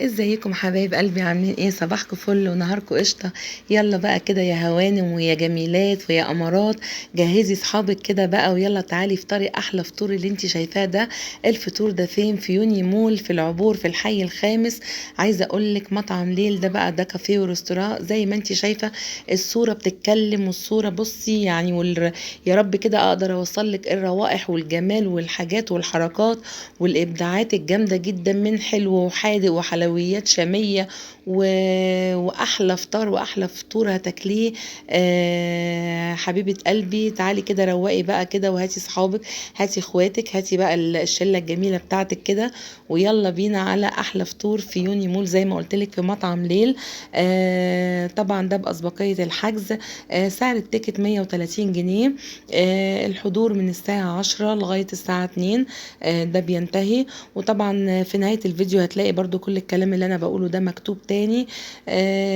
ازيكم حبايب قلبي؟ عاملين ايه؟ صباحكم فل ونهاركم قشطه. يلا بقى كده يا هوانم ويا جميلات ويا قمرات، جهزي صحابك كده بقى ويلا تعالي افطري احلى فطور اللي انت شايفاه ده. الفطور ده فين؟ في يوني مول في العبور في الحي الخامس. عايزه اقولك مطعم ليل ده بقى، ده كافيه و restaurant زي ما انت شايفه، الصورة بتتكلم والصورة بصي يعني يا رب كده اقدر اوصل لك الروائح والجمال والحاجات والحركات والابداعات الجامدة جدا، من حلو وحادق وحلويات شامية واحلى فطار واحلى فطور هتاكليه. حبيبه قلبي تعالي كده روقي بقى كده، وهاتي صحابك، هاتي اخواتك، هاتي بقى الشلة الجميلة بتاعتك كده، ويلا بينا على احلى فطور في يوني مول زي ما قلت لك في مطعم ليل. طبعا ده باسبقيه الحجز. سعر ال ticket 130 جنيه. الحضور من الساعة 10 لغاية الساعة 2، ده بينتهي. وطبعا في نهاية الفيديو هتلاقي برضو كل الكلام اللي انا بقوله ده مكتوب تاني.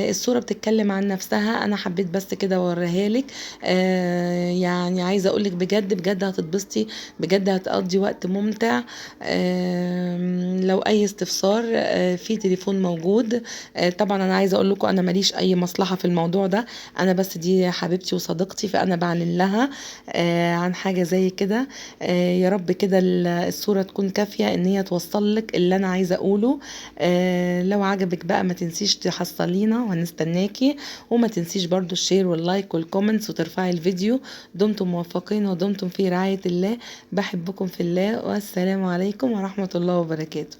الصورة بتتكلم عن نفسها، انا حبيت بس كده اوريها لك. يعني عايزه اقولك بجد بجد هتتبسطي، بجد هتقضي وقت ممتع. لو اي استفسار، في تليفون موجود. طبعا انا عايزه اقول لكم انا ماليش اي مصلحة في الموضوع ده، انا بس دي حبيبتي وصديقتي، فانا بعلن لها عن حاجة زي كده. يا رب كده الصورة تكون كافيه ان هي توصل لك اللي انا عايزه اقوله. لو عجبك بقى ما تنسيش تحصلينا وهنستناكي، وما تنسيش برضو ال share وال like وال comments وترفعي الفيديو. دمتم موفقين ودمتم في رعاية الله. بحبكم في الله، والسلام عليكم ورحمة الله وبركاته.